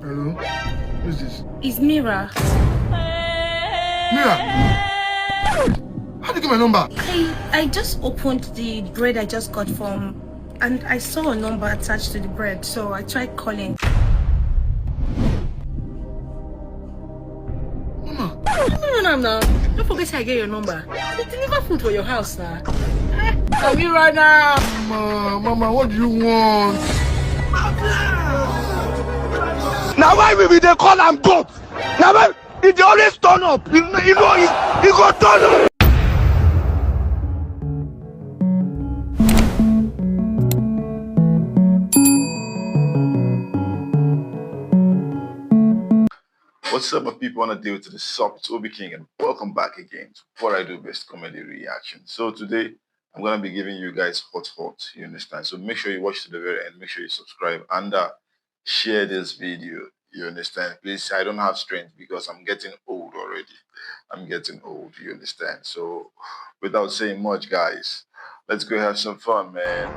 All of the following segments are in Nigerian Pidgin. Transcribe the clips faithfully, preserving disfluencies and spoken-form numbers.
Hello? Who's this? It's Mira. Mira! How did you get my number? I, I just opened the bread I just got from, and I saw a number attached to the bread, so I tried calling. Mama! No, no, no, no. Don't forget I get your number. They deliver food for your house now. Can we run now? Mama, Mama, what do you want? Na why we be dey call am goat? Na why e dey always turn up? You know, you know, e e go turn up. What's up, my people? On a day to the sub, it's Obi King, and welcome back again to What I Do Best Comedy Reaction. So today, I'm gonna be giving you guys hot, hot. You understand? So make sure you watch to the very end. Make sure you subscribe and uh, share this video. You understand? Please, I don't have strength because I'm getting old already. I'm getting old. You understand? So, without saying much, guys, let's go have some fun, man.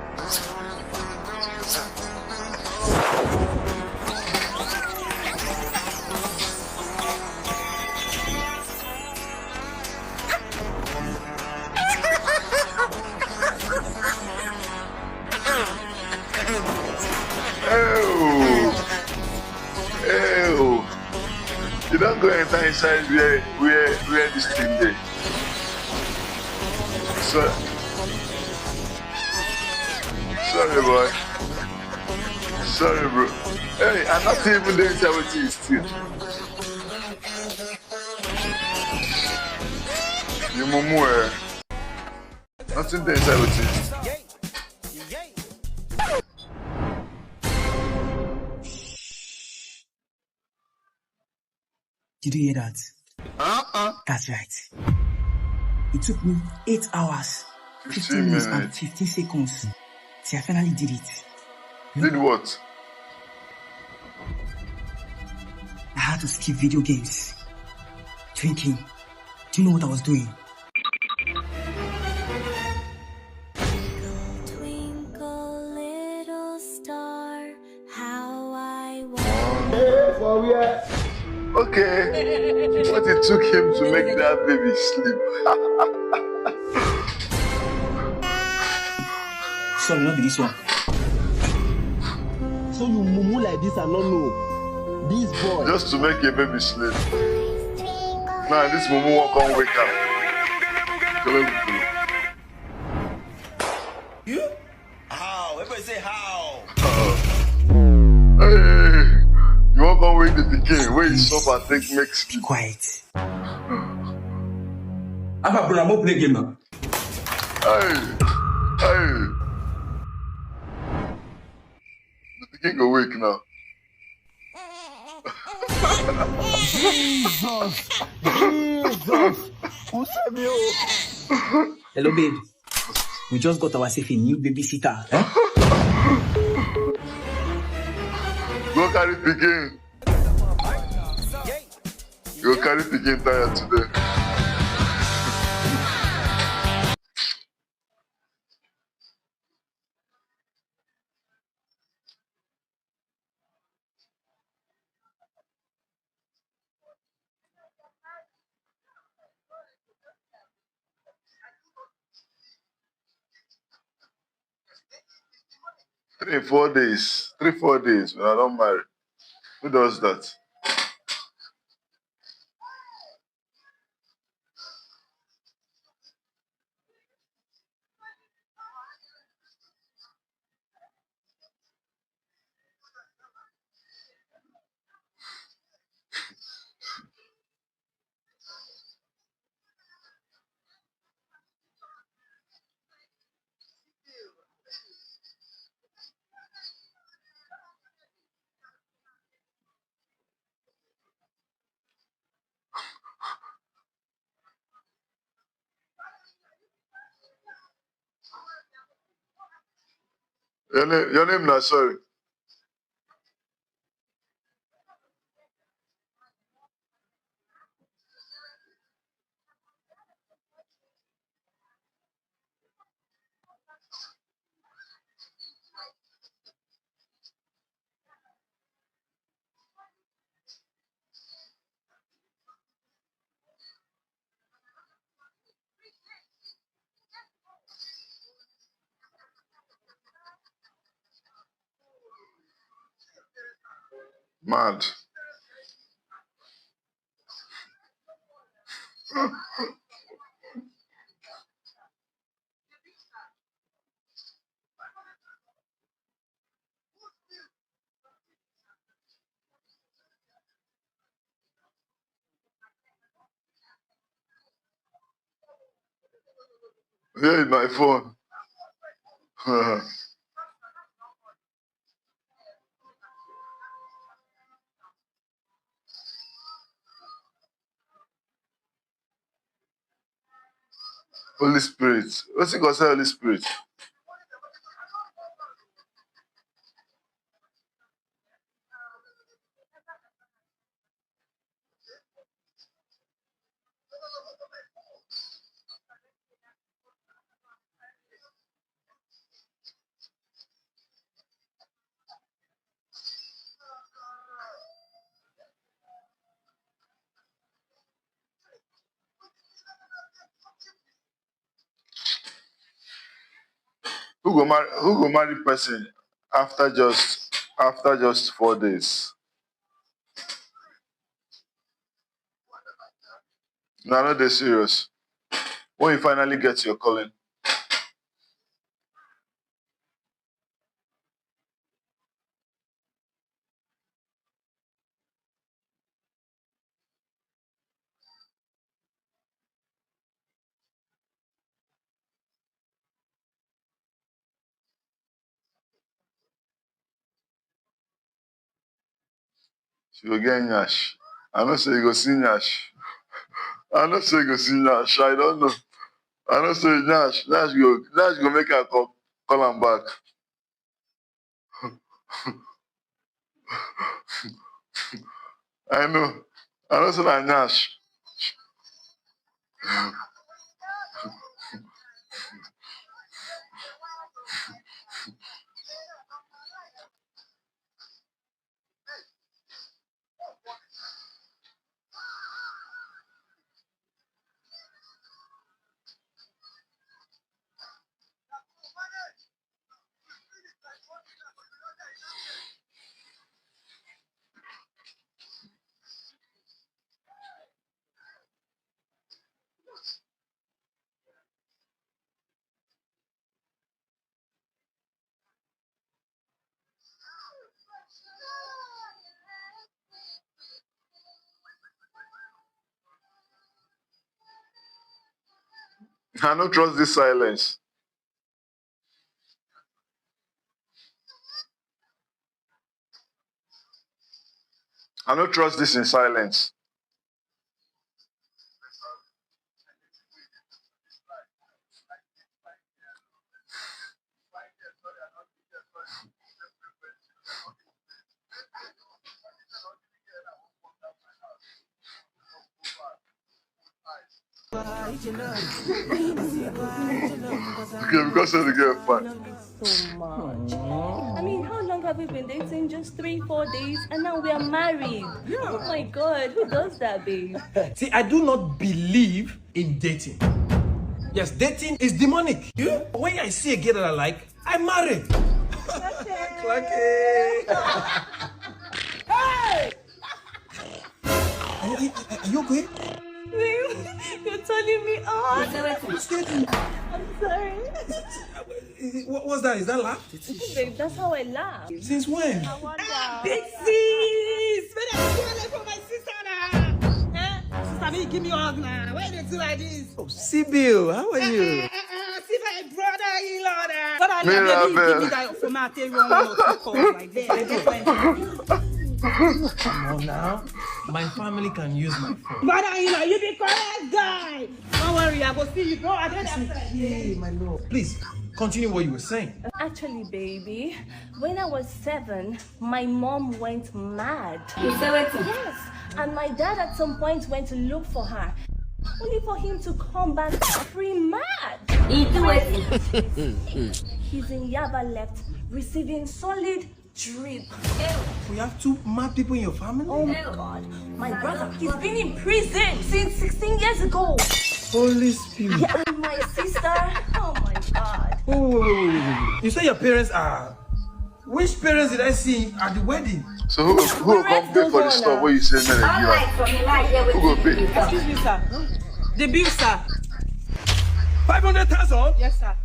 Ew. Ew. You don go enter inside where where where this thing dey. So, sorry, boy. Sorry, bro. Hey, I not even dey inside wetin you steal. You mumu, eh? Nothing dey inside wetin you steal. Did you hear that? Uh-uh. That's right. It took me eight hours, fifteen minutes, and fifteen seconds till I finally did it. Did what? I had to skip video games, drinking. Do you know what I was doing? Twinkle, little star, how I Okay. What it took him to make that baby sleep. Sorry, not this one. So you mumu like this and not know this boy. Just to make a baby sleep. Now this mumu won't come wake up. Hello, people. You? How? Everybody say how? Hey, you won't come wake the pikin. Where you suffer, take make sleep. Quiet. Alpha, bro, I'm not play game now. Hey, hey. The pikin go wake now. Jesus! Jesus! Who send you? Hello, babe. We just got ourselves a new babysitter. Eh? Go carry pikin. You go carry pikin tire today. Three, four days. Three, four days. When I don't marry. Who does that? Your name, your name now, sorry. Mad. Here is my phone. Holy Spirit. What's it called? Holy Spirit. Who go marry who go marry person after just after just four days? Na no dey serious. When you finally get your calling, she go get nyash. I know say you go see nyash. I know say you go see nyash. I don't know. I know say nyash, nyash go, nyash go make her call, call am back. I know. I know say na nyash. I no trust this silence. I no trust this in silence. Okay, because of the girl fine. So much. I mean, how long have we been dating? Just three, four days, and now we are married. Yeah. Oh my God, who does that, babe? See, I do not believe in dating. Yes, dating is demonic. You? When I see a girl that I like, I marry. Clacky. Hey! Are you, are you okay? You're turning me on. What's going on? I'm sorry. What was that? Is that laugh? Babe, that's how I laugh. Since when? I wonder. Big sis! Where they do like for my sister now? Eh? Sister, me give me hug now. Why they do like this? Oh, Sibyl, how are you? Uh, uh, uh, uh, see my brother-in-law now. Brother-in-law, give me that phone. I take wrong number to call like this. Come on now. My family can use my phone. Brother-in-law, you be correct guy. Don't worry, I go see you. Go, I don't. It's okay, my love. Please, continue what you were saying. Actually, baby, when I was seven, my mom went mad. You say wetin? Yes, and my dad at some point went to look for her, only for him to come back free mad. He do wetin? He's in Yaba left, receiving solid drip. We have two mad people in your family? Oh my God. My brother, he's been in prison since sixteen years ago. Holy Spirit. Yeah, and my sister. Oh my God. Wait, wait, wait, wait, wait. You say your parents are Which parents did I see at the wedding? So who who go come pay for the stuff wey you say make dem give am? Who go pay? Excuse me, sir. The bill, sir. Five hundred thousand? Yes, sir.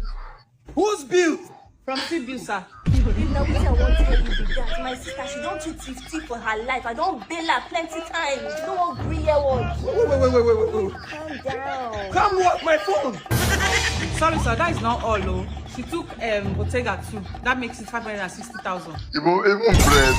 Whose bill? From C bill, sir. Babe, na wetin I wan tell you be that. My sister, she don too thief thief for her life. I don bail her plenty times. She no wan gree hear word. Wait, wait, wait, wait, wait, wait. Calm down. Come what my phone? Sorry, sir. That is not all, oh. She took um, Bottega too. That makes it five hundred and sixty thousand. Even even bread.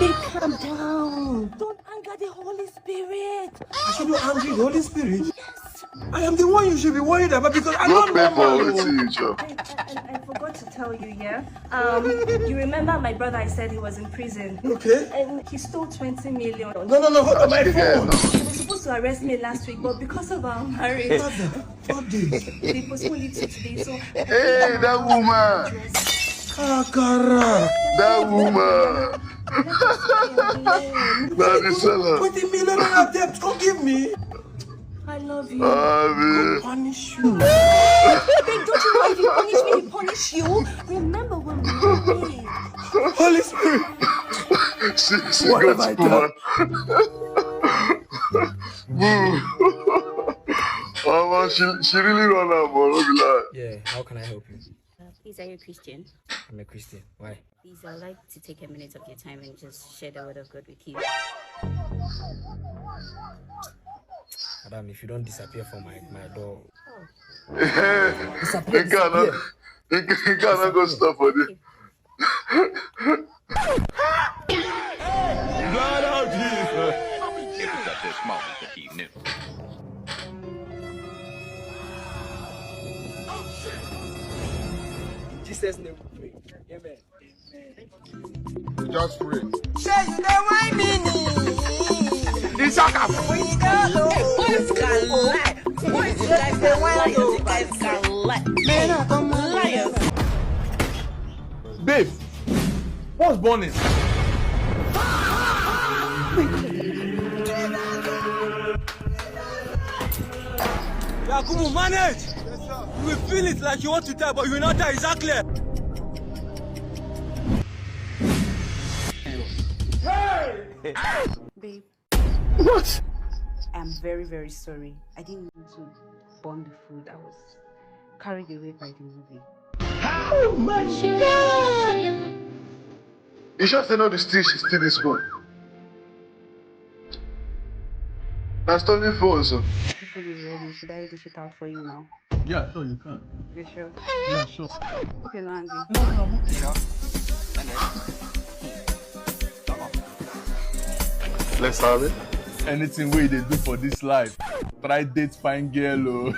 Babe, calm down. Don't anger the Holy Spirit. I should not angry the Holy Spirit. Yes. I am the one you should be worried about because I Go don't pay know for you. wetin you chop. I, I, I forgot to tell you, yeah? Um, you remember my brother, I said he was in prison. Okay. And he stole twenty million. No, no, no, hold on, my Yeah, phone. no. They were supposed to arrest me last week, but because of our marriage, Father, what this? they postponed it to today. So Hey, that woman. Kakara. That woman. That is seller. Twenty million naira debt, come give me. I love you. Abi. Punish you. Babe, don't you know if you punish me, he punish you? Remember when we were married? Holy Spirit. She she What got have I woman. Boo. Omo, she she really run am, but no be lie. Yeah, how can I help you? Uh, please, are you a Christian? I'm a Christian. Why? Please, I'd like to take a minute of your time and just share the word of God with you. Madam, if you don't disappear from my, my door, He cannot he cannot go stop for this. It was at this moment that he knew. in Jesus' name we pray. Amen. Just pray. Say you dey whine me. He shock am. We go low. Boys can lie. Boys, you guys can lie. You guys can lie. Men are come on. Liars. Babe, what's burning? Yakubu, manage! You will feel it like you want to die, but you will not die, exactly! Babe, What? I'm very, very sorry. I didn't mean to burn the food. I was carried away by the movie. Oh my God! You sure say no the steal she steal this one? Na stolen phone so. This food is ready. Should I dish it out for you now? Yeah, sure you can. You sure? Yeah, sure. Okay, no, Andy. No, no, I'm okay. Let's have it. Anything wey you dey do for this life, try date fine girl o.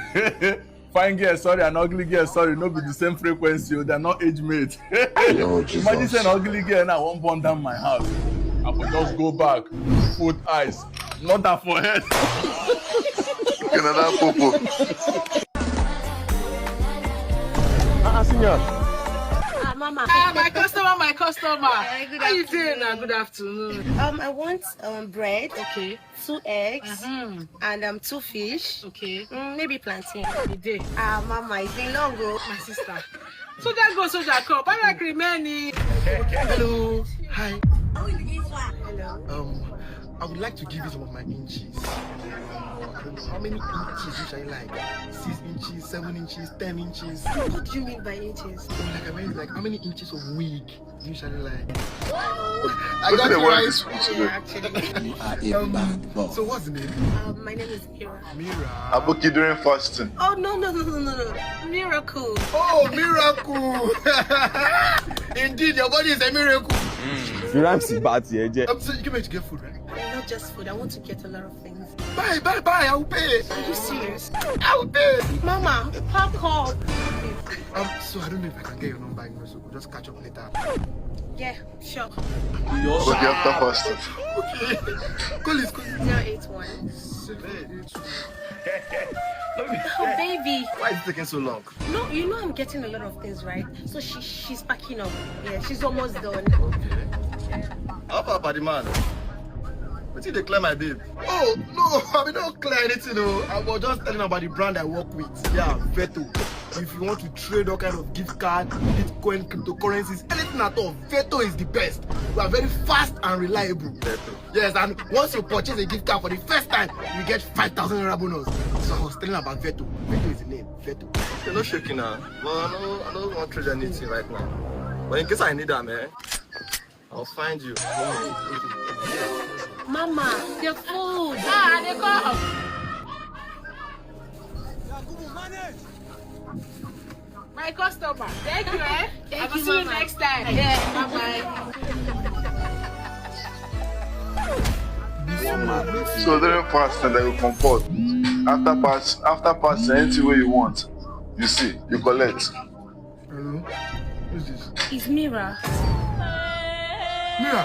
Fine girl sorry and ugly girl sorry no be the same frequency o, they are not age mate. Imagine say an ugly girl now wan burn down my house. I for just go back, put eyes, not that for head. Another popo. Ah, senior. Ah, mama. Ah, my customer, my customer. Hi, good How you doing afternoon. now? Good afternoon. Um, I want um bread, Okay. two eggs, Mm-hmm. and um two fish. Okay. Mm, maybe plantain. You dey. Ah, mama, it's been long o. My sister. Soldier go, soldier come. I like remaining. Hello. Hi. Hello. Um, I would like to give you some of my inches. I don't know how many inches you shall like. Six inches, seven inches, ten inches. What do you mean by inches? Oh, like I mean, like how many inches of wig you shall like? I Wetin got dey you worry right. this one Yeah, today? actually. Um, so what's the name? Um, my name is Mira. Mira. Aboki during fasting. Oh, no, no, no, no, no, no. Miracle. Oh, miracle! Indeed, your body is a miracle. You rhyme si bad here, je. Um, so you came here to get food, right? Not just food. I want to get a lot of things. Buy, buy, buy. I will pay. Are you serious? I will pay. Mama, pack up. Um, so I don't know if I can get your number. You know, so we'll just catch up later. Yeah, sure. Aboki after fasting. Okay. Call it, call it. Zero eight one. Seven, eight, two. Oh, baby. Why is it taking so long? No, you know I'm getting a lot of things, right? So she she's packing up. Yeah, she's almost done. How about the man? Wetin dey clear my babe? Oh, no, I mean, don't clear anything, no. I was just telling about the brand I work with. Yeah, Veto. If you want to trade all kind of gift card, Bitcoin, cryptocurrencies, anything at all, Veto is the best. We are very fast and reliable. Yes, and once you purchase a gift card for the first time, you get five thousand naira bonus. So I was telling about Veto. Veto is the name. Veto. You're not shaking now. Well, I don't, I don't want to trade anything right now. But in case I need them, eh? I'll find you. Mama, the food. Ah, they come. My customer. Thank you, eh? Thank I will you, see you next time. Yeah, bye bye. So during fasting, that you comfort. After pass, after pass, anything where you want, you see, you collect. Hello? Who's this? It's Mira. Mira!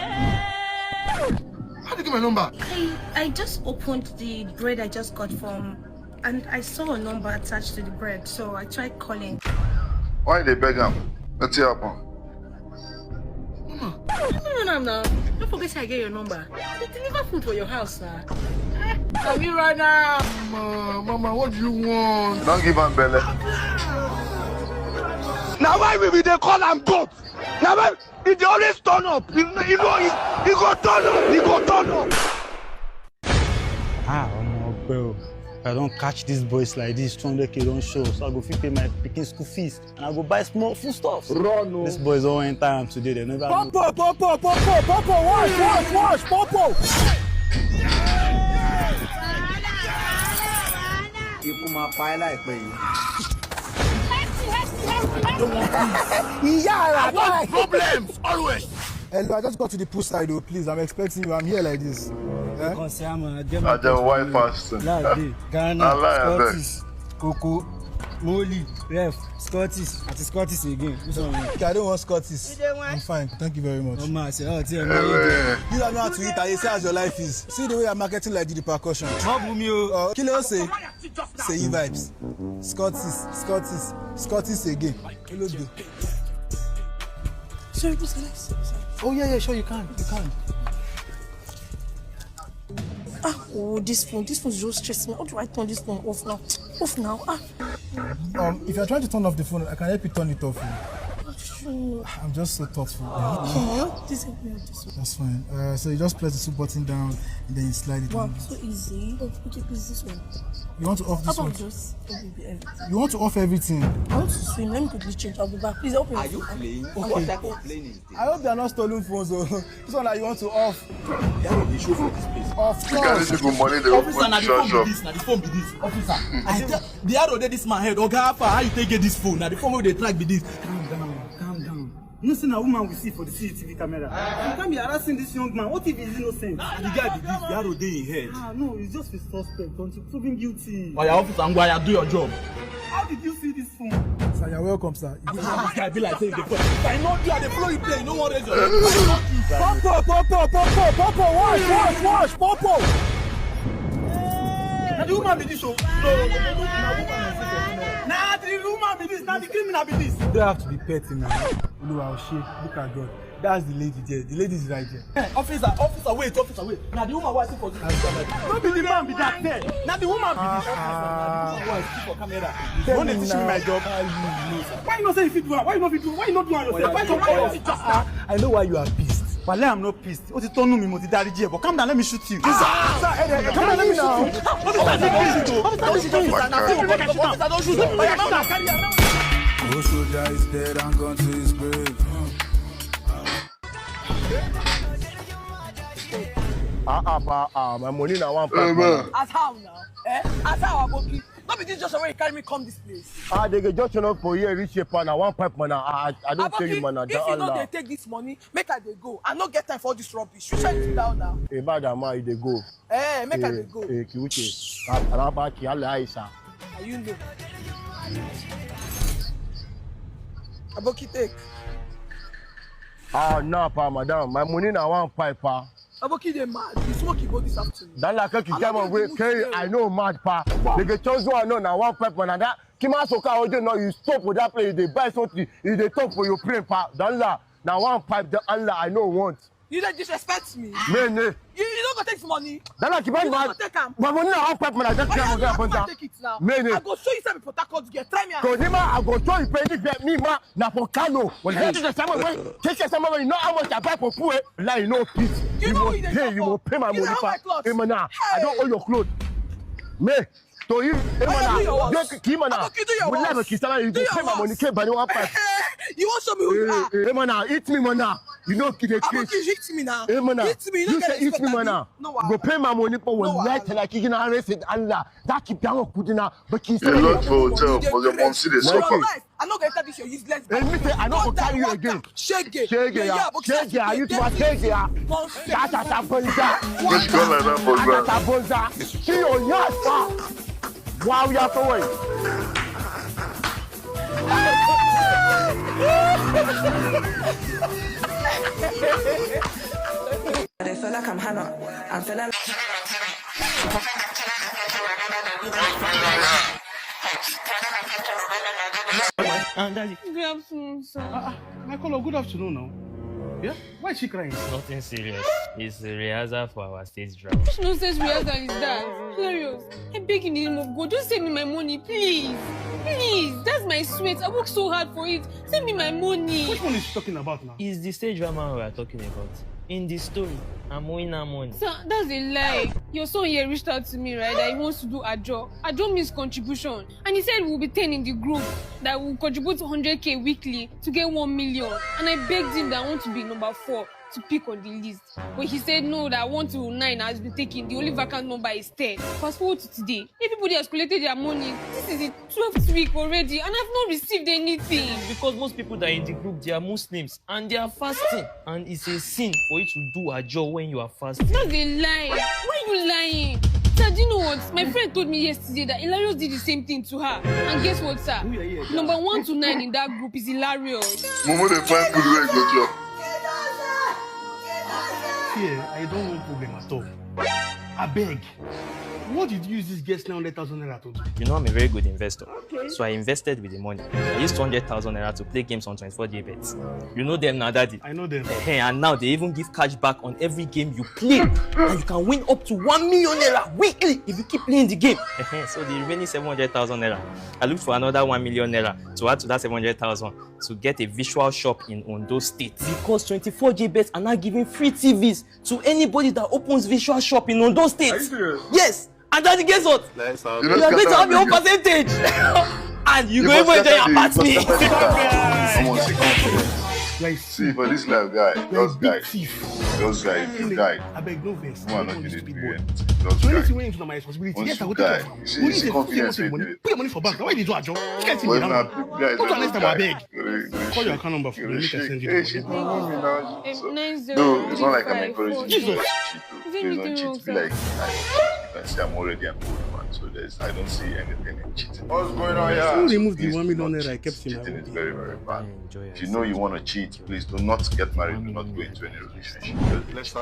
How did you get my number? I, I just opened the bread I just got from, and I saw a number attached to the bread, so I tried calling. Why they beg am? Wetin happen? Mama! No, no, no, no. Don't forget say I get your number. They deliver food for your house now. Can we run now? Mama, Mama, what do you want? Don't give am belle. Na why we be dey call am goat? Na why e dey always turn up? You know, you know, he, he go turn up, he go turn up. Ah, omo, ọpẹ́ o. If I don catch these boys like this, two hundred k don show, so I go fit pay my pikin school fees and I go buy small foodstuffs. Run o. These boys don enter am today, they never know. Popo, popo, popo, popo, wash, wash, wash, popo. Ikú máa pa ẹ́ láìpẹ́ yìí. Ìyá rà báyìí. Problems always. Hello, I just got to the pool side, oh, please. I'm expecting you. I'm here like this. Eh? Kàn sí àmọ́ àjẹmọ́. I dey wipe fasting. Láàdé, Ghana, Allah, I beg. Scottish, Koko, Moli, Ref, Scottish, àti Scottish again. This one. Okay, I don't want Scottish. I'm fine. Thank you very much. Ọmọ àṣẹ ọ̀ tí ẹ Eh, You don't know how to eat. I say, how's your life is. See the way I'm marketing like the percussion. Má bú mi o. Uh, kí ló ń ṣe? Seyi vibes. Scottish, Scottish, Scottish again. Kí ló dé? Sorry, what's the next? Oh yeah, yeah, sure you can, you can. Ah, oh, this phone, this phone is just stressing me. How do I turn this phone off now? Off now. Ah, Um, if you're trying to turn off the phone, I can help you turn it off. oh, I'm just so thoughtful. oh, this help me out this one. That's fine. Uh, so you just press the soup button down and then you slide it Wow, on. So easy. Oh, okay, please, this one. You want to off How this one? About just everything? You want to off everything? I want to swim. Let me quickly change. I'll be back. Please help me. Are you playing? What type of playing is this? I hope they are not stolen phones. Oh. This one that you want to off. Yeah, they show for this place. Of You carry course. People money they Officer, open na the shop phone shop. be this, na the phone be this. Officer, I tell the other day this man head, Oga, how far? How you take get this phone? Na the phone wey dey track be this. Calm down, calm down. You know say na woman we see for the C C T V camera. You can't be harassing this young man. What if he's innocent? The guy be this, the other day he head. Ah no, he's just a suspect until proven guilty. Oya, officer, ngwa, ya do your job. How did you see this phone? Sir, you're welcome, sir. This guy be like say the phone. I know you are the flow you play. You no wan raise your head. Popo, popo, popo, popo, wash, wash, wash, popo. Na the woman be this o. No, no, no, no, na woman I see for you. Na the woman be this. Na the criminal be this. You don't have to be petty now. Oluwa o ṣe, look at God. That's the lady there. The lady is right there. Eh, officer, officer, wait, officer, wait. Na the woman wey I see for this. No be the man be that there. Na the woman be this. Officer, na the woman wey I see for camera. You wan dey teach me my job? Why you no say you fit do am? Why you no fit do am? Why you no do am yourself? Why you no do am yourself? I know why you are pissed. Wale, I'm not pissed. Ó ti tọ́nú mi, mo ti dáríjì ẹ, but calm down, let me shoot you. Sir, hey, hey, calm down, let me shoot you. Officer, don't shoot. Officer, don't shoot. Officer, don't shoot. Officer, don't shoot. Oya, calm down, carry am. Old soldier is dead and gone to his grave. Ah, ah, pa, ah, my money na one Hey, pipe. Man. As how now? Eh? As how, Aboki? No be this just when you carry me come this place. Ah, they get just enough for here, reach here, pa, na one pipe, man. I, I, I don't tell you, Aboki, man. Na if you no Allah. Dey take this money, make I dey go. I no get time for all this rubbish. You shut it down now. Eh, bad man, you dey go. Eh, make I Eh, dey go. Eh, Kiwuche. Ra-, Rabaki, Allah, Aisha. Are you know? Aboki take. Ah, no, pa, madam. My money na one pipe, pa. Aboki dey mad. You smoke Igbo this afternoon. That like you Allah get my no way. dey Carry, move I know mad, pa. They get chosen one, no, na one pipe, man. And that Kima Soka Ojo, no, you stop with that play. You dey buy something. You dey talk for your brain, pa. That la, na one pipe. The Allah, I know want. You dey disrespect me. Men, eh. You, you no Go take the money. Dala ki ban You ma. go take am. Ba mo na on pep na just Why tell you mo ga not bonza. Take it now. Mene. I go show you say be Port Harcourt girl. Try me out. Ko ni ma I go show you pay ni get me ma na for Kano. Well, you just say mo wait. Take your someone you know how much I buy for food. Like you know peace. You You know will you dey pay. You suffer. will pay my You money know for. my clothes. Hey man, I don't Hey. owe your clothes. Me. To you, hey Why you do your man, worst? you ki man. Aboki, do your Will never worst. kiss you. You Do go your pay my money. worst. Can't buy you one pipe. You want show me who you are? Hey man, eat me man. You know you dey Aboki, crazy. Hit me now. Hey man, Hit me. You you get say eat me respect, man. No Go wahala. pay my money for No one night wahala. Like you know arrested Allah. That keep down kudina. But kiss You lodge for hotel, You dey but your mom craze. see the For suffer. Life, I no go enter this your useless. And me say I no go carry you again. Shege. Shege ya. Shege ya. You too shege ya. That's a bonza. Which girl like that for That's ground? a bonza. See your yasa. Wow, you have to wait. They feel like I'm Hannah. I'm feeling And daddy, Good afternoon, sir. Michael, good afternoon now. Yeah? Why is she crying? Nothing serious. It's a rehearsal for our stage drama. Which nonsense rehearsal is that? Hilarious. I beg in the name of God, just send me my money, please. Please, that's my sweat. I work so hard for it. Send me my money. Which one is she talking about now? It's the stage drama we are talking about. In the story, I'm winning her money. Sir, that's a lie. Your son here reached out to me, right? That he wants to do a job. A job means contribution. And he said we'll be ten in the group, that we'll contribute one hundred k weekly to get one million. And I begged him that I want to be number four to pick on the list. But he said no, that one to nine has been taken. The only vacant number is ten. Fast forward to today. Everybody has collected their money. This is the twelfth week already, and I've not received anything. Because most people that are in the group, they are Muslims and they are fasting. And it's a sin for you to do a job when you are fasting. That's a lie. Why are you lying? Sir, do you know what? My friend told me yesterday that Hilarious did the same thing to her. And guess what, sir? Number one to nine in that group is Hilarious. Mumu dey find good way go chop. See, eh, I don't want problem at all. I beg. What did you use this girl's nine hundred thousand naira to do? You know I'm a very good investor. So I invested with the money. I used two hundred thousand naira to play games on twenty-four J bets. You know them now, daddy. I know them. Hey, and now they even give cash back on every game you play. And you can win up to one million naira weekly if you keep playing the game. So the remaining seven hundred thousand naira, I looked for another one million naira to add to that seven hundred thousand to get a visual shop in Ondo State. Because twenty-four J bets are now giving free T Vs to anybody that opens visual shop in Ondo State. Are you serious? Yes. And daddy, guess what? You You are going to have your own percentage. And you go even enjoy your apartment. Come on, see confidence. Like, See, for this life, guy, like those big guys, thief. Those guys, if you die, I beg, no verse. who are No not one in is it big period. When Those you guys. see when you my responsibility, Once yes, I you will die, take you it. see, When it's you say confidence put your in money, it. put your money for bank. Why did you ajo? Look at Well, me now, now. guys, Come to those next time, I guys, beg. you will- you will Call your shake. account number for You me. will Make I send you shake. the Hey, money. shake, give me now. Em, So, nine zero no, it's not like I'm three five encouraging four. you Jesus. to cheat. Though. Is Please don't anything cheat. Wrong, Be like, sir? I, you can see I'm already an old man, so there's, I don't see anything in cheating. What's going on here? Who removed the Please one do million not naira I cheat. kept in my Cheating is own? Very, very bad. Enjoy If you know you want to cheat, please do not get married. Do not go into any relationship. Just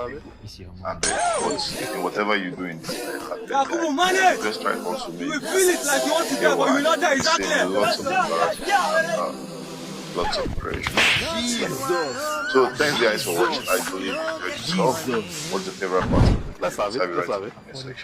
It's your I money. beg. But in whatever you do in this life, I beg, Yakubu, guys, manage. Just try also make You feel it like you want to die, but you will not die. It's not clear. Lots of embarrassment, uh, lots of pressure. So thanks guys for watching. I believe you enjoyed yourself. What's your favorite part? Let's have it. Let's have it.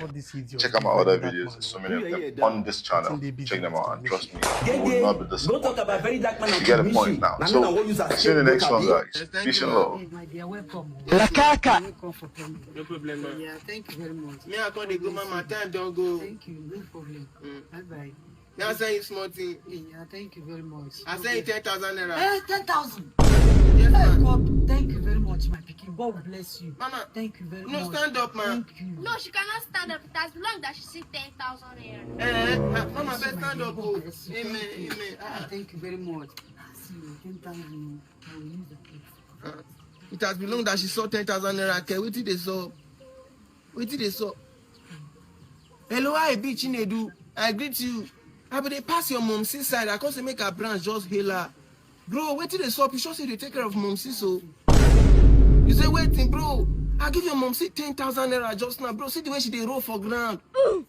What this idiot Check out is my other like that videos. man. There's so many Who of you them hear on that? This channel. Wetin dey busy Check them out and with trust me, you will not be Don't talk disappointed. about very dark man. You get the point now. So see you in the next one, guys. Peace and love. My dear, welcome. Lakaka. Welcome for coming. No problem, ma. Yeah, thank you very much. Me, I can't go, mama. Time don't go. Thank you. No problem. Mm. Bye bye. Me, I send you small thing. Yeah, thank you very much. I send you ten thousand naira. Eh, ten thousand. Yes, Hey, ma. God, thank you very much, my pikin. God will bless you. Mama, Thank you very no, much. Stand up, ma. Thank you. No, she cannot stand up. It has long that she see ten thousand naira. Eh, eh, ah, mama, first stand up. Oh. Amen, amen. Ah, thank you very much. See you. Ten thousand. I will use the plate. It has been long that she saw ten thousand naira. Okay, wetin dey sup? Wetin dey sup? Hello, how e be, Chinedu? I greet you. I be dey pass your mom side. I come say make her branch just hail her. Bro, wetin dey sup? You sure say you dey take care of mom so? You say wetin, bro? I give your mom ten thousand naira just now. Bro, see the way she dey roll for ground.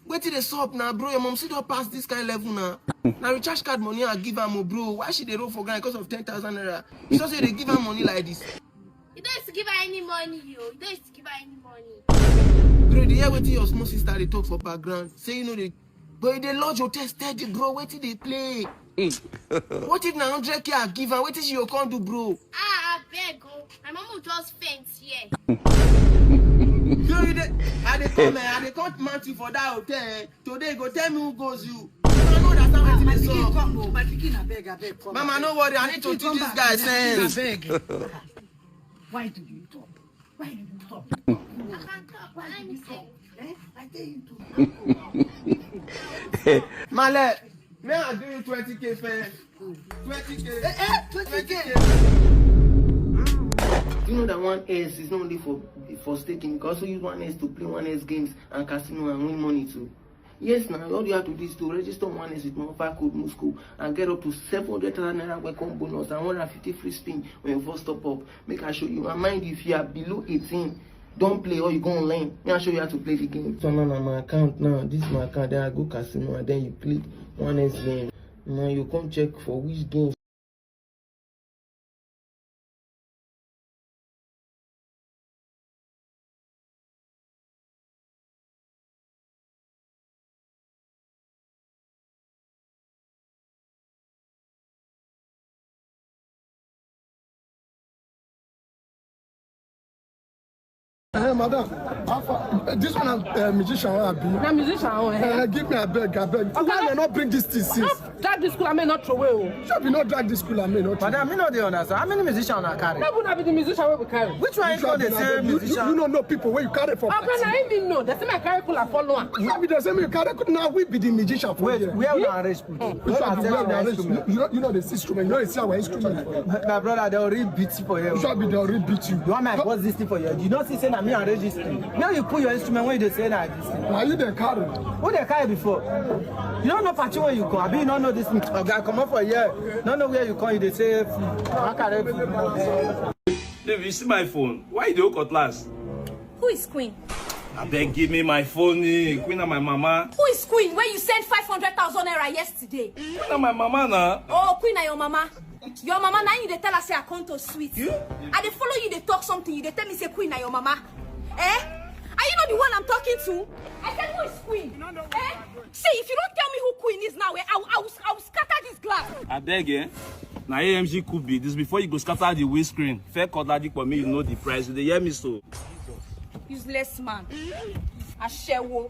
Wetin dey sup now, bro? Your mom don pass this kind level now. Na recharge card money I give am o, bro. Why she dey roll for ground because of ten thousand naira? You sure say you dey give am money like this? You don't Give her any money, yo. You don't used to give her any money. Bro, dey hear wetin your small sister dey talk for background? Say you know dey, but you dey lodge hotel steady, bro. Wetin dey play? What if na hundred k I give am? Wetin she go come do, bro? Ah, I beg, oh. My mom will just faint here. Yo, you dey, I dey come, eh, I dey come mount you for that hotel. Eh. Today you go tell me who goes you. I no understand wetin dey sup. Come, oh, my pikin, abeg, abeg, come. Mama, no worry. I need to teach this guy sense. Abeg. Why do you talk? Why do you talk? I can't talk. Let me say. Eh? I tell you to. Male, may I do you twenty k first? twenty k. Eh, eh, twenty k. You know that one S is not only for for staking. You can also use one S to play one S games and casino and win money too. Yes, now all you have to do is to register one S with my offer code Moscow and get up to seven hundred thousand naira welcome bonus and one hundred fifty free spin when you first top up. Make I show you. And mind you, if you are below eighteen, don't play or you go online. May I show you how to play the game. So now na my account now. This is my account. Then I go casino and then you click one S game. Now you come check for which game. Eh, madam, how far? Eh, this one na uh, musician wey I be. Na musician own. Eh? Eh, give me abeg, abeg. Okay. Why dem no bring this thing since? Drag this cooler, make e no throw away o. Shey you no drag this cooler, make e no throw. Madam, me no dey understand. How many musician una carry? No be una be the musiciand wey we carry. Which one you come dey say You, you, you musician? no know people wey you carry for Oga, na him me know. Dem say make I carry cooler follow am. No be the same you carry. Now we be the musician for Wait, here. Where una arrange put? You Where should una be take where our the arrange. instrument? You, you, you know the instrument. You know the see our instrument. My brother, dem already beat you for here. You should be the already beat you. You want my boss this thing for here? You don't see say na me arrange this thing. Now you put your instrument when you dey say na this thing. Now you dey carry. Who dey carry before? You don't know party where you come. Abi you don't know this thing. Oga, comot for here. No know where you come. You dey say food. Waka dey food. Babe, you see my phone? Why you dey hold cutlass? Who is Queen? Abeg, give me my phone, eh. Queen na my mama. Who is Queen wey you send five hundred thousand naira yesterday? Queen na my mama na. Oh, Queen na your mama. Your mama na you dey tell her say I come to sweet. You? I dey follow you dey talk something, you dey tell me say Queen na your mama. Eh? Are you not the one I'm talking to? I said, who is Queen? Eh? See, if you don't tell me who Queen is now, eh, I will, I will, I will scatter this glass. Abeg, eh? Na A M G could be this before you go scatter the windscreen. Fair cut that for me, you know the price. You dey hear me so? Useless man. Ashewo.